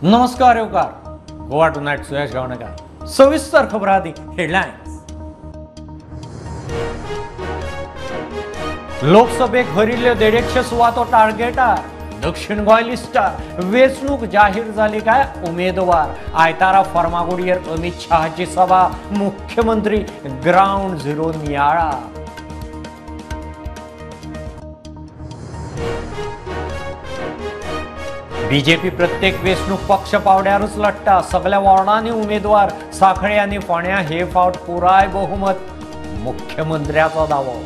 नमस्कार येवकार गोवा टुनायट सुयश गावणेकर. सविस्तर खबर आदी हेडलायन्स. लोकसभेक भरिल्ल्यो 150 सुवातो टार्गेटार, दक्षिण गोंय लिस्टार, वेंचणूक जाहीर जाली काय उमेदवार. आयतारा फर्मागुडयेर अमित शहाची सभा, मुख्यमंत्री ग्राउंड झिरो नियाळा. बीजेपी प्रत्येक वेंचणूक पक्ष पावड्यारूच लढटा, सगळ्या वॉर्डांनी उमेदवार. सांखळे आनी फोंड्यां हे फावट पुराय बहुमत, मुख्यमंत्र्याचो दावो.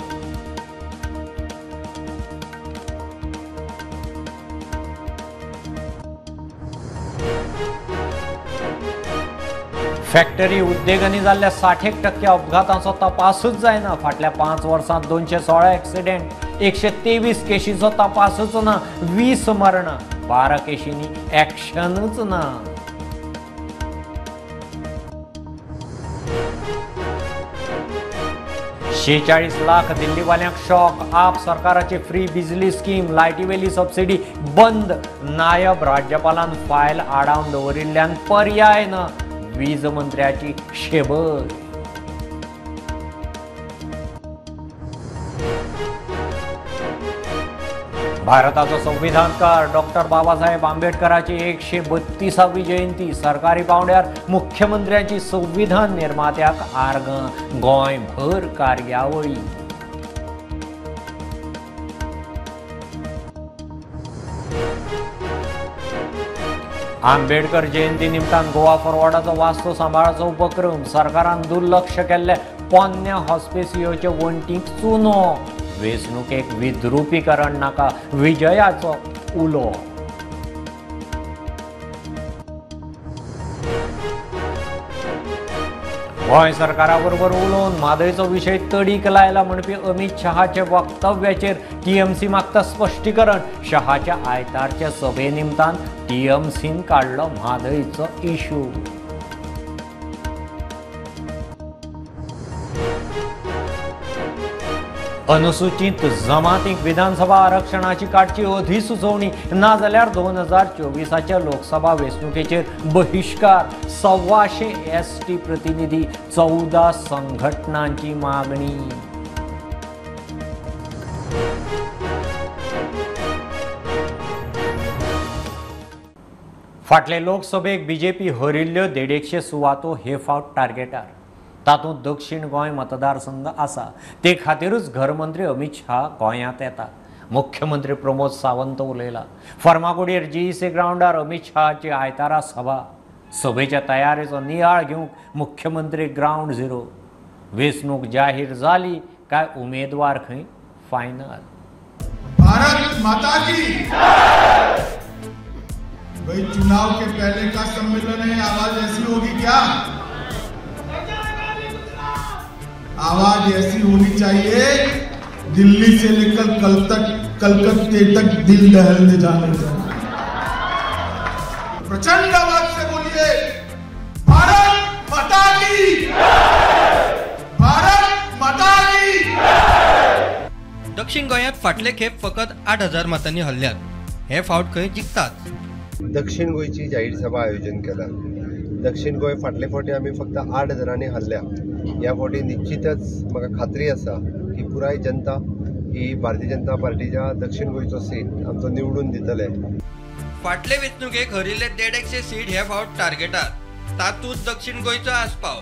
फॅक्टरी उद्देगांनी जाल्ल्या 60% अपघातांचो तपासूच जायना. फाटल्या 5 वर्सांत 216 एक्सिडेंट, 123 केशींचो तपासूच ना, 20 मरणां, 12 केशींनी ऍक्शनूच ना. 46 लाख दिल्लीवाल्यांक शॉक. आप सरकाराची फ्री बिजली स्कीम, लायटीवेली सबसिडी बंद. नायब राज्यपालान फायल आडावन दवरिल्ल्यान पर्याय ना, वीज मंत्र्याची शेबय. भारताचो संविधानकार डॉक्टर बाबासाहेब आंबेडकराची 132वी जयंती. सरकारी पावंड्यार मुख्यमंत्र्यांची संविधान निर्मात्याक आर्गां, गोंयभर कार्यावळी. आंबेडकर जयंती निमतान गोवा फॉरवर्डाचो वास्तू सांबाळाचो उपक्रम. सरकारान दुर्लक्ष केल्ले पोन्न्या हॉस्पिसियोचे वण्टीक चुनो. वेंचणुकेक विद्रुपीकरण नाका, विजयाचो उलो. गोंय सरकारा बरोबर उलोवन म्हादयचो विशय तडीक लायला म्हणपी अमित शहाच्या वक्तव्याचेर टीएमसी मागता स्पश्टीकरण. शहाच्या आयतारच्या सभे निमतान टीएमसीन काडलो म्हादयचो इशू. अनुसूचित जमातीक विधानसभा आरक्षणाची काडची अधिसुचोवणी, नाजाल्यार 2024 लोकसभा वेंचणुकेचेर बहिश्कार. 125 ST प्रतिनिधी, 14 संघटनांची मागणी. फाटले लोकसभेक बीजेपी हरिल्ल्यो 150 सुवातो हे फावट टार्गेटार. तातूंत दक्षिण गोंय मतदारसंघ आसा. ते खातीरूच घरमंत्री अमित शहा गोंयांत येतात. मुख्यमंत्री प्रमोद सावंत उलयला. फर्मागुडयेर जीईसी ग्रावंडार अमित शहाची आयतारा सभा. सभेच्या तयारेचो नियाळ घेवंक मुख्यमंत्री ग्रावंड झिरो. वेंचणूक जाहीर जाली काय उमेदवार खंय फायनल. भारत माता की. भाई चुनाव के पहले का सम्मेलन है, आवाज ऐसी होगी क्या? आवाज ऐसी होनी चाहिए दिल्ली से लेकर कल तक, कलकत्ते तक दिल दहलने जाने चाहिए. प्रचंड आवाज से बोलिए भारत माता की, भारत माता की. दक्षिण गोंयांत फाटले खेप फकत 8,000 मतांनी हल्ल्यात. हे फावट खंय जिखतात. दक्षिण गोंयची जाहीर सभा आयोजन केला. दक्षिण गोंय फाटले फावटी आमी फक्त 8,000 हल्ल्या. ह्या फावटी निश्चितच म्हाका खात्री आसा की पुराय जनता ही भारतीय जनता पार्टीच्या दक्षिण गोंयचो सीट आमचो निवडून दितले. फाटले वेंचणुकेक हरिल्ले 150 सीट हे फावट टार्गेटार. तातूंत दक्षिण गोंयचो आस्पाव.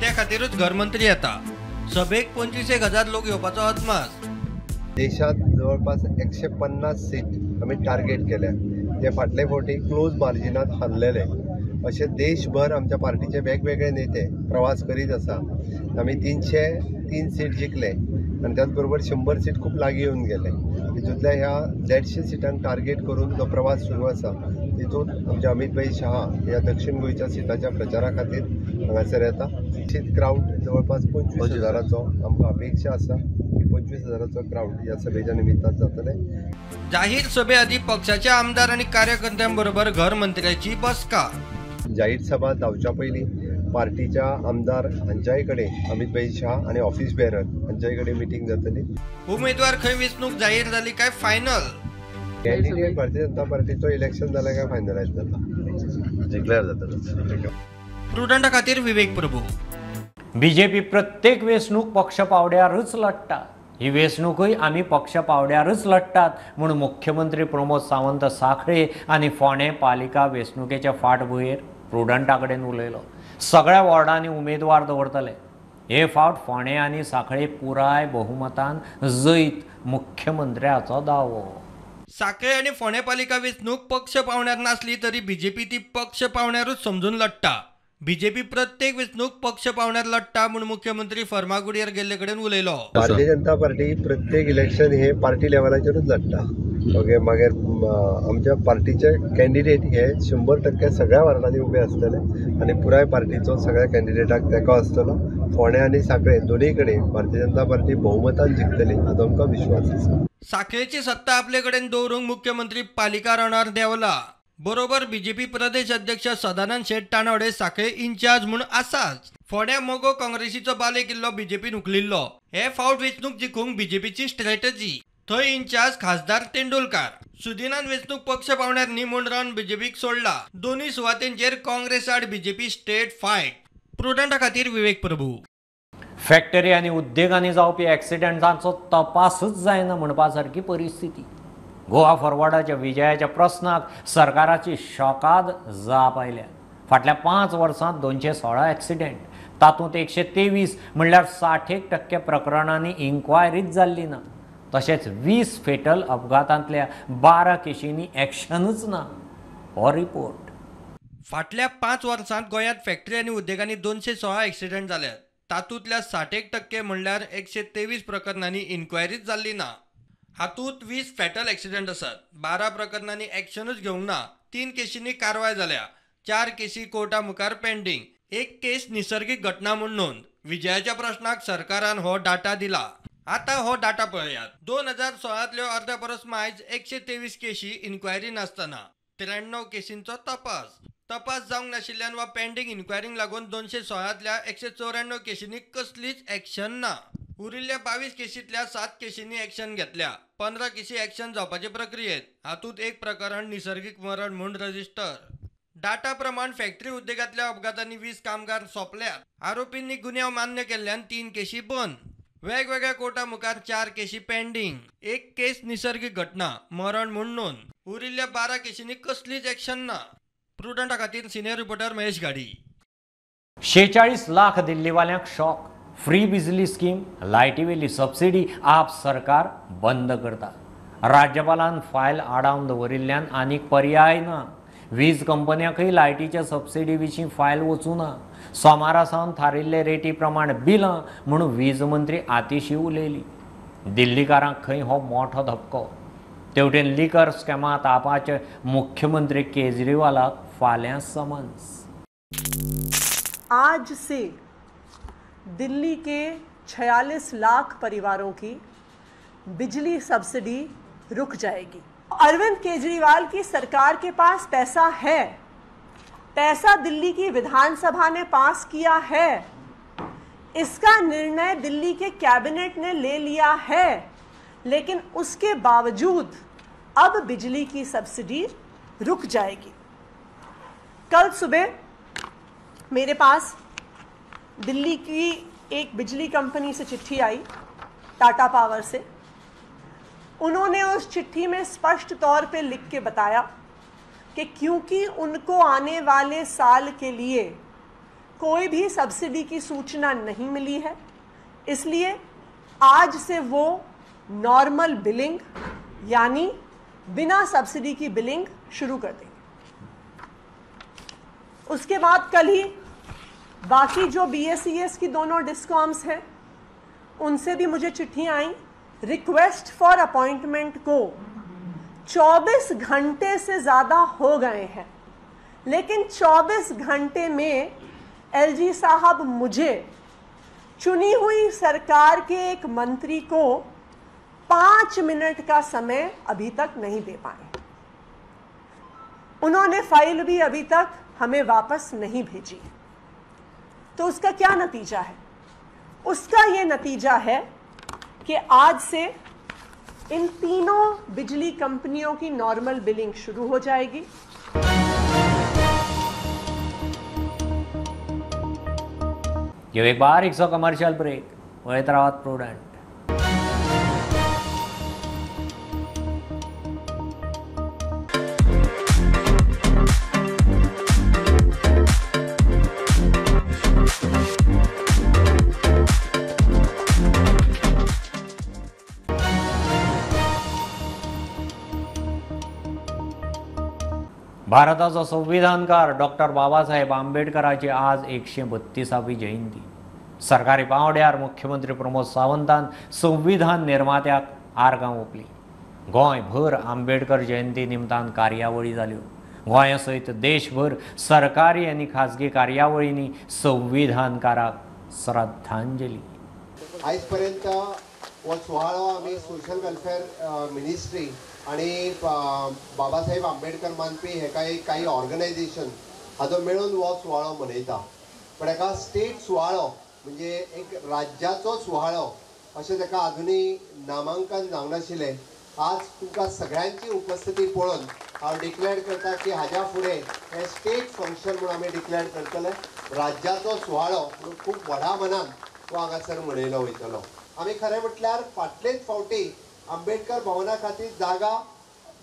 ते खातीरूच घरमंत्री येता. सभेक 25,000 लोक येवपाचो अदमास. देशांत जवळपास 150 सीट आमी टार्गेट केल्या. जे फाटले फावटी क्लोज मार्जिनात हारलेले. अशे देशभर आमच्या पार्टीचे वेगवेगळे नेते प्रवास करीत आसा. आमी 303 सीट जिखले आनी त्याच बरोबर 100 सीट खूब लागीं येवन गेले. तितूंतल्या ह्या 150 सिटांक टार्गेट करून जो प्रवास सुरू आसा तितूंत आमच्या अमित भाई शहा ह्या दक्षिण गोंयच्या सिटाच्या प्रचारा खातीर हांगासर येता. निश्चित क्रावड जवळपास 25,000चो आमकां अपेक्षा आसा की 25,000चो क्रावड ह्या सभेच्या निमित्तान जातले. जाहीर सभे आदी पक्षाच्या आमदार आनी कार्यकर्त्यां बरोबर घरमंत्र्याची बसका. जाहीर सभा जावच्या पयलीं पार्टीच्या आमदार हांच्याय कडेन अमित भाई शहा आनी ऑफिस बेरर हांच्याय कडेन मिटींग जातली. उमेदवार खंय वेंचणूक जाहीर जाली काय final. Candidate Bharatiya Janata पार्टीचो election जालें काय फायनलायज जाता. जिखल्यार जातलोच. प्रुडंटा खातीर विवेक प्रभू. बीजेपी प्रत्येक वेंचणूक पक्ष पावड्यारूच लढटा. ही वेंचणूकय आमी पक्ष पावड्यारूच लढटात म्हूण मुख्यमंत्री प्रमोद सावंत सांखळे आनी फोंडें पालिका वेंचणुकेच्या फाटभुंयेर प्रुडंटा कडेन उलयलो. सगळ्या वॉर्डांनी उमेदवार दवरतले. हे फावट फोंडें आनी सांखळे पुराय बहुमतान जैत मुख्यमंत्र्याचो दावो. सांखळे आनी फोंडें पालिका वेंचणूक पक्ष पावण्यार नासली तरी बीजेपी ती पक्ष पावण्यारूच समजून लढटा. बीजेपी प्रत्येक वेंचणूक पक्ष पावण्यार लढटा म्हूण मुख्यमंत्री फर्मागुडयेर गेल्ले कडेन उलयलो. भारतीय जनता पार्टी प्रत्येक इलेक्शन हे पार्टी लेवलाचेरूच लढटा. ओके, मागीर आमच्या पार्टीचे कॅन्डिडेट हे 100% सगळ्या वार्डांनी उबे आसतले आनी पुराय पार्टीचो सगळ्या कॅन्डिडेटाक तेंको आसतलो. फोंडें आनी सांखळे दोनूय कडेन भारतीय जनता पार्टी बहुमतान जिखतली हाचो आमकां विश्वास आसा. सांखळेची सत्ता आपले कडेन दवरूंक मुख्यमंत्री पालिका रणार देंवला. बरोबर बीजेपी प्रदेश अध्यक्ष सदानंद शेट तानवडे सांखळे इन्चार्ज म्हूण आसाच. फोंड्या मगो काँग्रेसीचो बाले किल्लो बीजेपीन उखलिल्लो. हे फावट वेंचणूक जिखूंक बीजेपीची स्ट्रॅटजी. थंय इन्चार्ज खासदार तेंडुलकार. सुदिनान वेंचणूक पक्ष पावण्यार न्ही म्हूण रण बीजेपीक सोडला. दोनूय सुवातेंचेर काँग्रेस आड बीजेपी स्टेट फायट. प्रुडंटा खातीर विवेक प्रभू. फॅक्टरी आनी उद्देगांनी जावपी एक्सिडंटांचो तपासूच जायना म्हणपा सारकी परिस्थिती. गोवा फॉरवर्डाच्या विजयाच्या प्रस्नाक सरकाराची शॉकाद जाप आयल्या. फाटल्या 5 वर्सांत 216 एक्सिडेंट, तातूंत 123 म्हणल्यार 60% प्रकरणांनी इन्क्वायरीच जाल्ली ना. तशेंच 20 फेटल अपघातांतल्या 12 केशींनी एक्शनूच ना. हो रिपोर्ट. फाटल्या 5 वर्सांत गोंयांत फॅक्टरी आनी उद्देगांनी 216 एक्सिडंट जाल्यात. तातूंतल्या 60% म्हणल्यार 123 प्रकरणांनी इन्क्वायरीच जाल्ली ना. हातूंत 20 फॅटल एक्सिडंट आसात. 12 प्रकरणांनी एक्शनूच घेवंक ना. 3 केशींनी कारवाय जाल्या. 4 केशी कोर्टा मुखार पेंडींग. 1 केस निसर्गीक घटना म्हूण नोंद. विजयाच्या प्रश्नाक सरकारान हो डाटा दिला. आतां हो डाटा पळयात. 2016तल्यो अर्द्या परस मायज 123 केशी इन्क्वायरी नासतना 93 केशींचो तपास. तपास जावंक नाशिल्ल्यान वा पेंडींग इन्क्वायरींक लागून 216तल्या 194 केशींनी कसलीच एक्शन ना. उरिल्ल्या 22 केशींतल्या 7 केशींनी एक्शन घेतल्या. 15 केशी एक्शन जावपाचे प्रक्रियेत. हातूंत 1 प्रकरण निसर्गीक मरण म्हूण रजिस्टर. डाटा प्रमाण फॅक्टरी उद्देगांतल्या अपघातांनी 20 कामगार सोंपल्यात. आरोपींनी गुन्यांव मान्य केल्ल्यान 3 केशी बंद. वेगवेगळ्या कोर्टा मुखार 4 केशी पेंडींग. 1 केस निसर्गीक घटना मरण म्हूण नोंद. उरिल्ल्या 12 केशींनी कसलीच एक्शन ना. प्रुडंटा खातीर सिनियर रिपोर्टर महेश गाडी. 46 लाख दिल्लीवाल्यांक शॉक. फ्री बिजली स्कीम, लायटीवेली सबसिडी आप सरकार बंद करता. राज्यपालान फायल आडावन दवरिल्ल्यान आनीक पर्याय ना. वीज कंपन्यांकय लायटीच्या सबसिडी विशीं फायल वचूं ना. सोमारा सावन थारिल्ले रेटी प्रमाण बिलां म्हूण वीज मंत्री आतिशी उलयली. दिल्लीकारांक खंय हो मोठो धपको. तेवटेन लिकर स्कॅमांत आपाचे मुख्यमंत्री केजरीवालाक फाल्यां समन्स. आज से दिल्ली के 46 लाख परिवारों की बिजली सब्सिडी रुक जाएगी. अरविंद केजरीवाल की सरकार के पास पैसा है, पैसा दिल्ली की विधानसभा ने पास किया है, इसका निर्णय दिल्ली के कैबिनेट ने ले लिया है, लेकिन उसके बावजूद अब बिजली की सब्सिडी रुक जाएगी। कल सुबह मेरे पास दिल्ली की एक बिजली कंपनी से चिट्ठी आई, टाटा पावर से। उन्होंने उस चिट्ठी में स्पष्ट तौर पे लिख के बताया कि क्योंकि उनको आने वाले साल के लिए कोई भी सब्सिडी की सूचना नहीं मिली है, इसलिए आज से वो नॉर्मल बिलिंग यानी बिना सब्सिडी की बिलिंग शुरू कर देंगे। उसके बाद कल ही बाकी जो BSES की दोनों डिस्कॉम्स हैं उनसे भी मुझे चिट्ठियाँ आई, रिक्वेस्ट फॉर अपॉइंटमेंट को 24 घंटे से ज़्यादा हो गए हैं, लेकिन 24 घंटे में एलजी साहब मुझे चुनी हुई सरकार के एक मंत्री को 5 मिनट का समय अभी तक नहीं दे पाए। उन्होंने फाइल भी अभी तक हमें वापस नहीं भेजी। तो उसका क्या नतीजा है? उसका ये नतीजा है कि आज से इन तीनों बिजली कंपनियों की नॉर्मल बिलिंग शुरू हो जाएगी। घेऊ एक बारीकसो कमर्शियल ब्रेक. वळयत रावात प्रुडंट. भारताचो संविधानकार डॉक्टर बाबासाहेब आंबेडकराची आज 132वी जयंती. सरकारी पांवड्यार मुख्यमंत्री प्रमोद सावंतान संविधान निर्मात्याक आर्गां ओंपली. गोंयभर आंबेडकर जयंती निमतान कार्यावळी जाल्यो. गोंया सयत देशभर सरकारी आनी खाजगी कार्यावळींनी संविधानकाराक श्रद्धांजली. आयज पर्यंत हो सुवाळो आमी सोशल वेलफेअर मिनिस्ट्री आनी बाबासाहेब आंबेडकर मानपी हे काही ऑर्गनायझेशन हाजो मेळून हो सुवाळो मनयता. पण एका स्टेट सुवाळो म्हणजे एक राज्याचो सुवाळो अशें ताका आजुनूय नामांकन जावंक नाशिल्लें. आज तुमकां सगळ्यांची उपस्थिती पळोवन हांव डिक्लेअर करता की हाज्या फुडें हें स्टेट फंक्शन म्हणून आमी डिक्लेअर करतले. राज्याचो सुवाळो म्हणून खूब व्हडा मनान तो हांगासर मनयलो वयतलो. आमी खरें म्हटल्यार फाटलेच फावटी आंबेडकर भवना खातीर जागा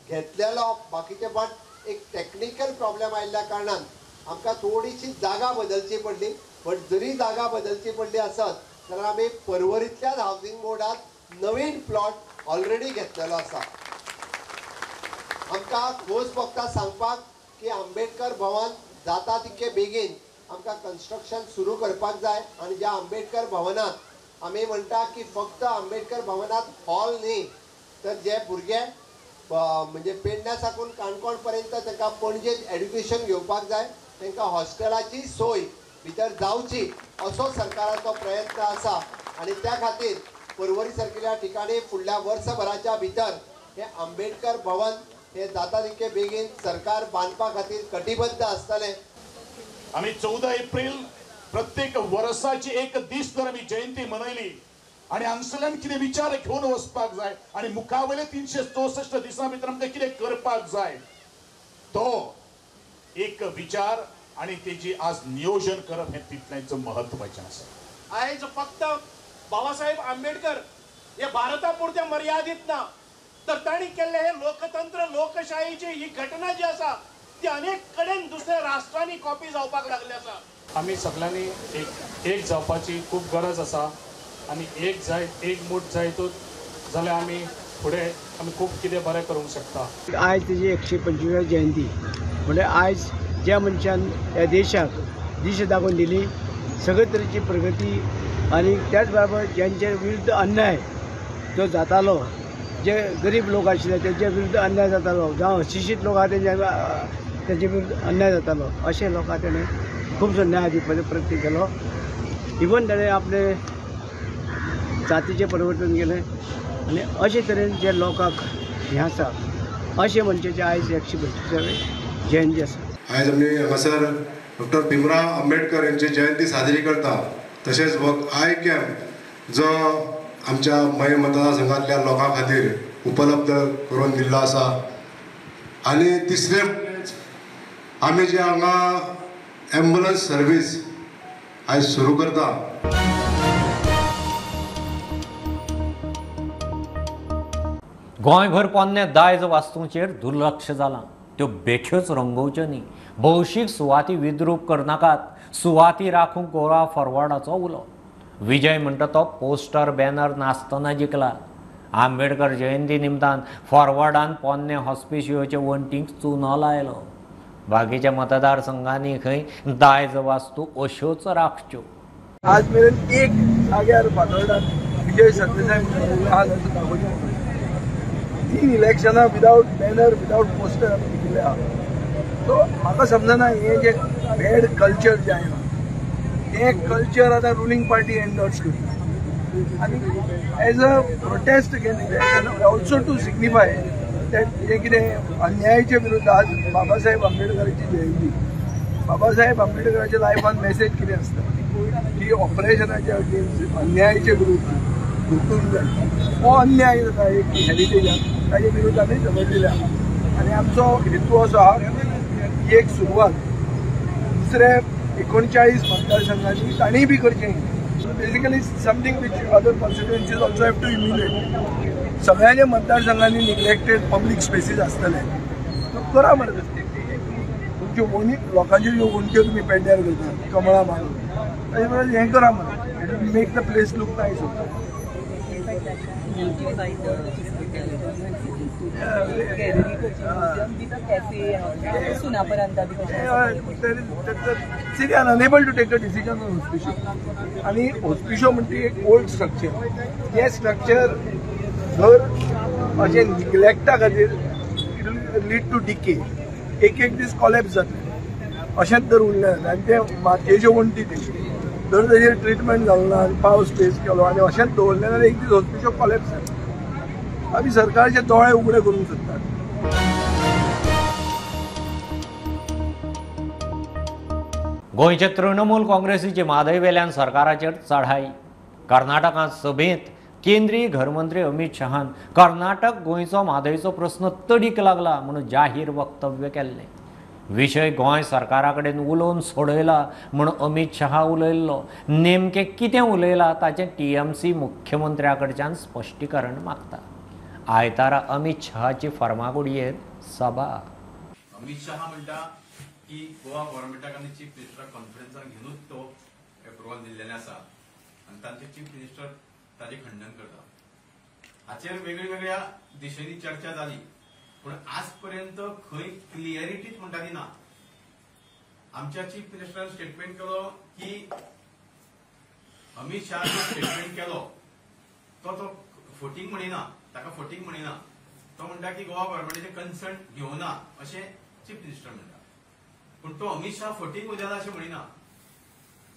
घेतलेलो, बाकीचे बट एक टॅक्निकल प्रॉब्लेम आयिल्ल्या कारणान आमकां थोडीशी जागा बदलची पडली. बट जरी जागा बदलची पडली आसत जाल्यार आमी पर्वरींतल्यान हावजींग बोर्डात नवीन प्लॉट ऑलरेडी घेतलेलो आसा. आमकां खोस भोगता सांगपाक की आंबेडकर भवन जाता तितके बेगीन आमकां कन्स्ट्रक्शन सुरू करपाक जाय. आनी ज्या आंबेडकर भवनात आमी म्हणटा की फक्त आंबेडकर भवनात हॉल न्ही, तर जे भुरगे म्हणजे पेडण्या साकून काणकोण पर्यंत तांकां पणजेत एड्युकेशन घेवपाक जाय, तांकां हॉस्टेलाची सोय भितर जावची असो सरकाराचो प्रयत्न आसा. आनी त्या खातीर पर्वरी सारकिल्ल्या ठिकाणी फुडल्या वर्सभराच्या भितर हे आंबेडकर भवन हे जाता तितके बेगीन सरकार बांदपा खातीर कटिबद्ध आसतलें. आमी 14 एप्रिल प्रत्येक वर्साची एक दीस जर आमी जयंती मनयली आनी हांगसरल्यान कितें विचार घेवन वचपाक जाय आनी मुखावयले 364 दिसां भितर आमकां कितें करपाक जाय तो एक विचार आनी तेजी आज नियोजन करप हें तितलेंच म्हत्वाचें आसा. आयज फक्त बाबासाहेब आंबेडकर हे भारता पुरते मर्यादीत ना, तर तांणी केल्ले हे लोकतंत्र लोकशाहीची ही घटना जी आसा ती अनेक कडेन दुसऱ्या राष्ट्रांनी कॉपी जावपाक लागली आसा. आमी सगळ्यांनी एक जावपाची खूब गरज आसा आनी एक जाय एकमूठ जायतूच जाल्यार आमी फुडें आमी खूब कितें बरें करूंक शकता. आयज तेजी 125 जयंती म्हणजे आयज ज्या मनशान ह्या देशाक दिशा दाखोवन दिली, सगळे तरेची प्रगती आनी त्याच बरोबर ज्यांचे विरुद्ध अन्याय जो जातालो, जे गरीब लोक आशिल्ले तेंच्या विरुद्ध अन्याय जातालो, जावं अशिक्षीत लोक आहा तेंचे विरुद्ध अन्याय जातालो, अशे लोकांक तेणें खुबसो न्याय दिवपाचो प्रयत्न केलो. इवन ताणें आपले जातीचें परिवर्तन केलें आनी अशे तरेन जे लोकांक हें आसा अशें मनशाचें आयज 125 जयंती आसा. आयज आमी हांगासर डॉक्टर भीमराव आंबेडकर यांची जयंती साजरी करता. तशेंच I camp जो आमच्या मये मतदारसंघातल्या लोकां खातीर उपलब्ध करून दिल्लो आसा. आनी तिसरें आमी जे हांगा एम्बुलन्स सर्वीस आयज सुरू करता. गोंयभर पोन्ने दायज वास्तूंचेर दुर्लक्ष जालां. त्यो बेठ्योच रंगोवच्यो न्ही. भौशीक सुवाती विद्रूप करनाकात. सुवाती राखूंक गोवा फॉरवर्डाचो उलो. विजय म्हणटा तो पोस्टर बॅनर नासतना जिखला. आंबेडकर जयंती निमतान फॉरवर्डान पोन्ने हॉस्पिशियोचे वण्टींक चुनो लायलो. बाकीच्या मतदारसंघांनी खंय दायज वास्तू अश्योच राखच्यो. आज मेरेन एक जाग्यार फातोर्डान विजय सरदेसाय दाखोवचें. 3 इलेक्शनां विदावट बॅनर विदावट पोस्टर आमी जिखिल्ले आहा. सो म्हाका समजना हें जें बॅड कल्चर जें आयलां तें कल्चर आतां रुलींग पार्टी एन्डोर्स करता आनी as a protest against that also to signify that जें कितें अन्यायाचे विरुद्ध आज बाबासाहेब आंबेडकराची जयंती, बाबासाहेब आंबेडकराच्या लायफान मॅसेज कितें आसता की ऑपरेशनाच्या अगेन्स्ट अन्यायाचे विरुद्ध झुकूंक जाय. हो अन्याय जाता एक हेरिटेजाक ताजे विरुद्ध आमी झगडलेले आहा आनी आमचो हेतू असो आहा की एक सुरवात. दुसरें 39 मतदारसंघांनी तांणी बी करचें. So basically something which other constituencies also have to emulate. सगळ्यांच्या मतदारसंघांनी निग्लेक्टेड पब्लीक स्पेसीस आसतले, सो करा मरे. तुमच्यो वणी लोकांच्यो ज्यो वणट्यो तुमी पेड्ड्यार करता कमळां मारून, ताजे परस हें करा मरे. It will make the place look nice. See, they are unable to take a decision on Hospicio. आणि Hospicio म्हणजे एक ओल्ड स्ट्रक्चर. हे स्ट्रक्चर जर अशें निग्लेक्टा खातीर it will lead to decay. एक एक दीस कॉलॅप्स जातले अशेंच जर उरलें आनी ते मातयेच्यो वण्टी तेच्यो जर ताजेर ट्रिटमेंट जालो ना आनी पावस पेस केलो आनी अशेंच दवरलें जाल्यार एक दीस हॉस्पिशो कॉलॅप्स जातले. आमी सरकारचे दोळे उगडे करूंक सोदतात. गोंयचे तृणमूल काँग्रेसीची म्हादय वेल्यान सरकाराचेर चढाई. कर्नाटकांत सभेंत केंद्रीय घरमंत्री अमित शहान कर्नाटक गोंयचो म्हादयचो प्रस्न तडीक लागला म्हणून जाहीर वक्तव्य केल्लें. विशय गोंय सरकारा कडेन उलोवन सोडयला म्हूण अमित शहा उलयल्लो. नेमकें कितें उलयला ताचें टीएमसी मुख्यमंत्र्या कडच्यान स्पश्टीकरण मागता. आयतारा अमित शहाची फर्मागुडयेर सभा. अमित शहा म्हणटा की गोवा गव्हर्मेंटाक आनी चीफ मिनिस्टराक कॉन्फरन्सान घेवनूच तो एप्रुवल दिल्लेलें आसा आनी तांचे चीफ मिनिस्टर ताजें खंडन करता. हाचेर वेगळ्या दिशेंनी चर्चा जाली पूण आज पर्यंत खंय क्लियरिटीच म्हणटा ती ना. आमच्या चीफ मिनिस्टरान स्टेटमेंट केलो की अमित शहान स्टेटमेंट केलो तो तो फोटींग म्हणिना, ताका फोटींग म्हणिना. तो म्हणटा की गोवा गव्हर्मेंटाचें कन्सर्न घेवना अशें चीफ मिनिस्टर म्हणटा, पूण तो अमित शहा फोटींग उलयला अशें म्हणिना.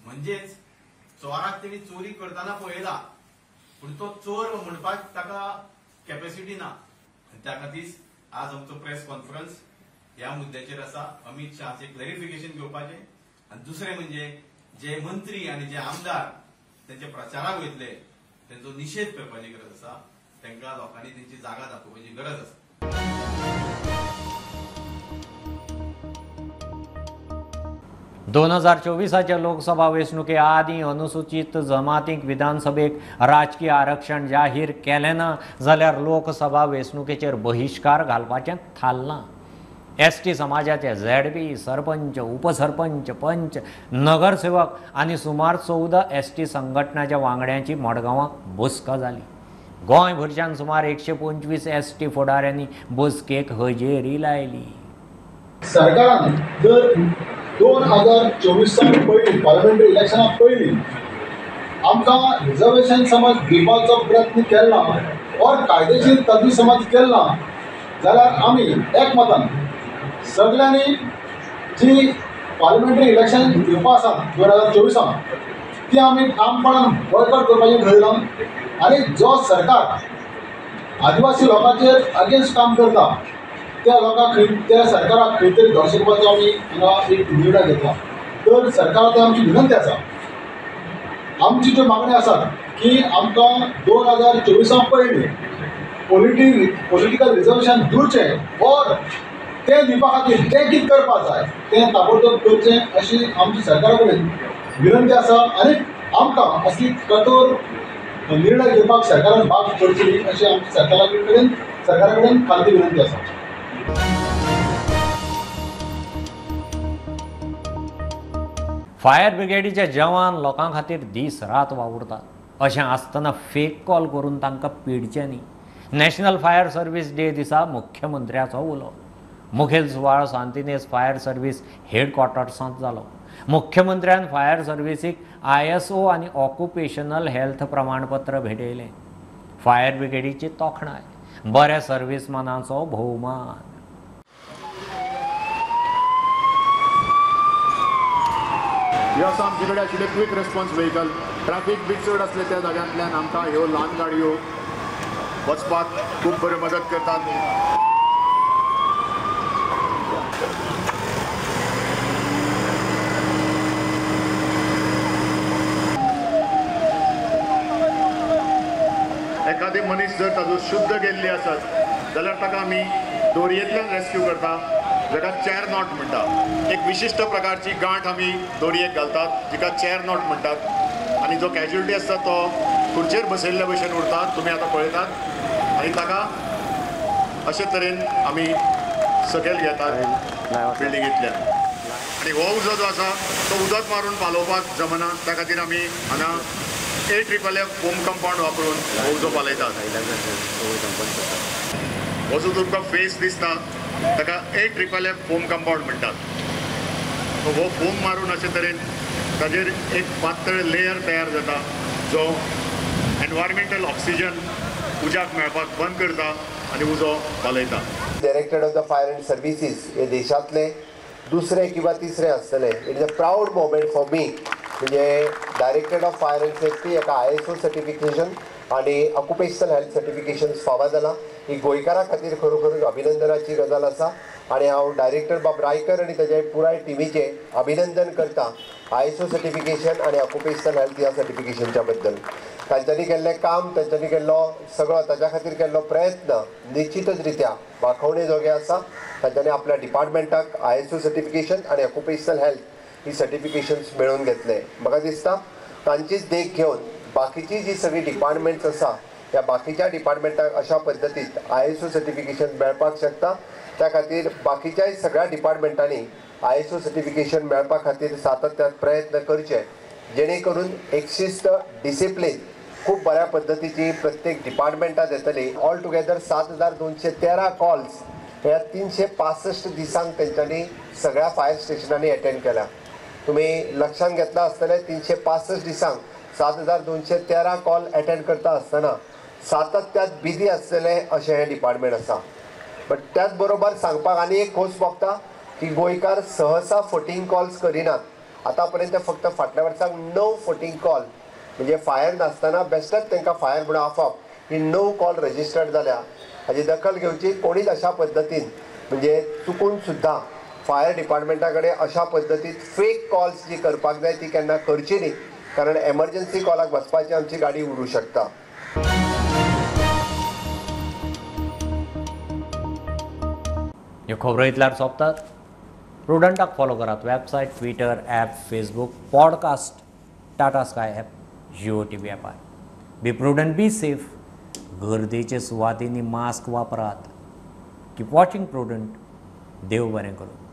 म्हणजेच चोराक तेणी चोरी करतना पळयला पूण तो चोर म्हणपाक ताका कॅपॅसिटी ना. त्या खातीर आज आमचो प्रेस कॉन्फरन्स ह्या मुद्द्याचेर आसा, अमित शहाचें क्लॅरिफिकेशन घेवपाचें आनी दुसरें म्हणजे जे मंत्री आनी जे आमदार तेंच्या प्रचाराक वयतले तेंचो निशेध करपाची गरज आसा. तांकां लोकांनी तेंची जागा दाखोवपाची गरज आसा. 2024 लोकसभा वेंचणुके आदीं अनुसूचित जमातींक विधानसभेक राजकीय आरक्षण जाहीर केलें ना जाल्यार लोकसभा वेंचणुकेचेर बहिश्कार घालपाचें थारलां. एसटी समाजाचे झेडपी सरपंच, उपसरपंच, पंच, नगरसेवक आनी सुमार 14 एसटी संघटनाच्या वांगड्यांची मडगांवां बसका जाली. गोंयभरच्यान सुमार 125 एसटी फुडाऱ्यांनी बसकेक हजेरी लायली. सरकारान जर 2024 पयलीं पार्लमेंटरी इलेक्शना पयलीं आमकां रिजर्वेशन समज दिवपाचो प्रयत्न केला और कायदेशीर तजवीज समज केला जाल्यार आमी एकमतान सगळ्यांनी जी पार्लमेंटरी इलेक्शन दिवपा आसा 2024 ती आमी ठामपणान बॉयकॉट करपाचें ठरयलां आनी जो सरकार आदिवासी लोकांचेर अगेन्स्ट काम करता त्या लोकांक त्या सरकाराक खंय तरी धोश करपाचो आमी हांगा एक निर्णय घेतला. तर सरकाराक आमची विनंती आसा, आमची ज्यो मागण्यो आसात की आमकां 2024 पयलीं पॉलिटिकल रिजर्वेशन दिवचें और तें दिवपा खातीर जें कितें करपाक जाय तें ताबडतोब करचें अशी आमची सरकारा कडेन विनंती आसा आनी आमकां असली कठोर निर्णय घेवपाक सरकारान भाग पडची अशी आमची सरकारा कडेन खालती विनंती आसा. फायर ब्रिगेडीचे जवान लोकां खातीर दीस रात वावुरतात. अशें आसतना फेक कॉल करून तांकां पिडचें न्ही. नॅशनल फायर सर्वीस डे दिसा मुख्यमंत्र्याचो उलो. मुखेल सुवाळो सांतिनेज फायर सर्वीस हेडक्वॉर्टर्सांत जालो. मुख्यमंत्र्यान फायर सर्विसीक ISO आनी ऑक्युपेशनल हेल्थ प्रमाणपत्र भेटयलें. फायर ब्रिगेडीची तोखणाय, बऱ्या सर्विसमनाचो भोवमान. ह्यो आसा आमचे कडेन आशिल्ले क्वीक रिस्पॉन्स व्हेकल. ट्रॅफिक बी चड आसले त्या जाग्यांतल्यान आमकां ह्यो ल्हान गाडयो वचपाक खूब बऱ्यो मदत करतात. एखादी मनीस जर ताजो शुद्ध गेल्ली आसत जाल्यार ताका आमी दोरयेंतल्यान रेस्क्यू करता. जाका चॅर not म्हणटा. एक विशिश्ट प्रकारची गांठ आमी दोरयेक घालतात जिका चॅर not म्हणटात आनी जो कॅज्युअलिटी आसता तो खुर्चेर बसयल्ल्या भशेन उरता, तुमी आतां पळयतात आनी ताका अशे तरेन आमी सकयल घेतात बिल्डिंगेंतल्यान. आनी हो उजो जो आसा तो उदक मारून पालोवपाक जमना, त्या खातीर आमी हांगा AFFF foam compound वापरून हो उजो पालयतात. हो जो तुमकां फेस दिसता ताका AFFF foam compound म्हणटात. हो फोम मारून अशे तरेन ताजेर एक पातळ लेयर तयार जाता जो एनवायरमेंटल ऑक्सिजन उज्याक मेळपाक बंद करता आनी उजो पालयता. Directorate of the fire and services हे देशांतले दुसरे किंवा तिसरे आसतले. It is a proud moment for me. म्हणजे directorate of fire and safety एका ISO certification आनी ऑक्युपेशनल हेल्थ सर्टिफिकेशन फावो जाला. ही गोंयकारां खातीर खरोखर अभिनंदनाची गजाल आसा आनी हांव डायरेक्टर बाब रायकर आनी ताजे पुराय टिमीचें अभिनंदन करता ISO certification आनी ऑक्युपेशनल हेल्थ ह्या सर्टिफिकेशनच्या बद्दल. तांच्यांनी केल्लें काम, तांच्यांनी केल्लो सगळो ताच्या खातीर केल्लो प्रयत्न निश्चितच रित्या वाखोवणे जोगे आसा. तांच्यांनी आपल्या डिपार्टमेंटाक ISO certification आनी ऑक्युपेशनल हेल्थ ही सर्टिफिकेशन्स मेळोवन घेतले. म्हाका दिसता तांचीच देख घेवन बाकीची जी सगळीं डिपार्टमेंट्स आसा ह्या बाकीच्या डिपार्टमेंटाक अशा पद्दतीत ISO certification मेळपाक शकता. त्या खातीर बाकीच्याय सगळ्या डिपार्टमेंटांनी ISO certification मेळपा खातीर सातत्यान प्रयत्न करचे, जेणे करून एक शिस्त डिसिप्लीन खूब बऱ्या पद्दतीची प्रत्येक डिपार्टमेंटात येतली. ऑल टुगेदर 7213 कॉल्स ह्या 365 दिसांक तेंच्यांनी सगळ्या फायर स्टेशनांनी अटेंड केल्या. तुमी लक्षांत घेतला आसतलें 365 दिसांक 7213 कॉल अटेंड करता आसतना सातत्यात बिजी आसतलें अशें हें डिपार्टमेंट आसा. बट त्याच बरोबर सांगपाक आनी एक खोस भोगता की गोंयकार सहसा फटींग कॉल्स करिनात. आतां पर्यंत फक्त फाटल्या वर्साक 9 फटींग कॉल म्हणजे फायर नासतना बेश्टेच तांकां फायर म्हणून आफप ही 9 कॉल रजिस्टर्ड जाल्या. हाजी दखल घेवची. कोणीच अशा पद्दतीन म्हणजे चुकून सुद्दां फायर डिपार्टमेंटा कडेन अशा पद्दतीन फेक कॉल्स जी करपाक जाय ती केन्ना करची न्ही, कारण एमर्जन्सी कॉलाक वचपाची आमची गाडी उरूं शकता. ह्यो खबरो इतल्यार सोंपतात. प्रुडंटाक फॉलो करात website, Twitter, app, Facebook, podcast, Tata Sky app, Jio TV ॲपार. Be prudent, be safe. गर्देचे सुवातींनी मास्क वापरात. Keep watching Prudent. देव बरें करूं.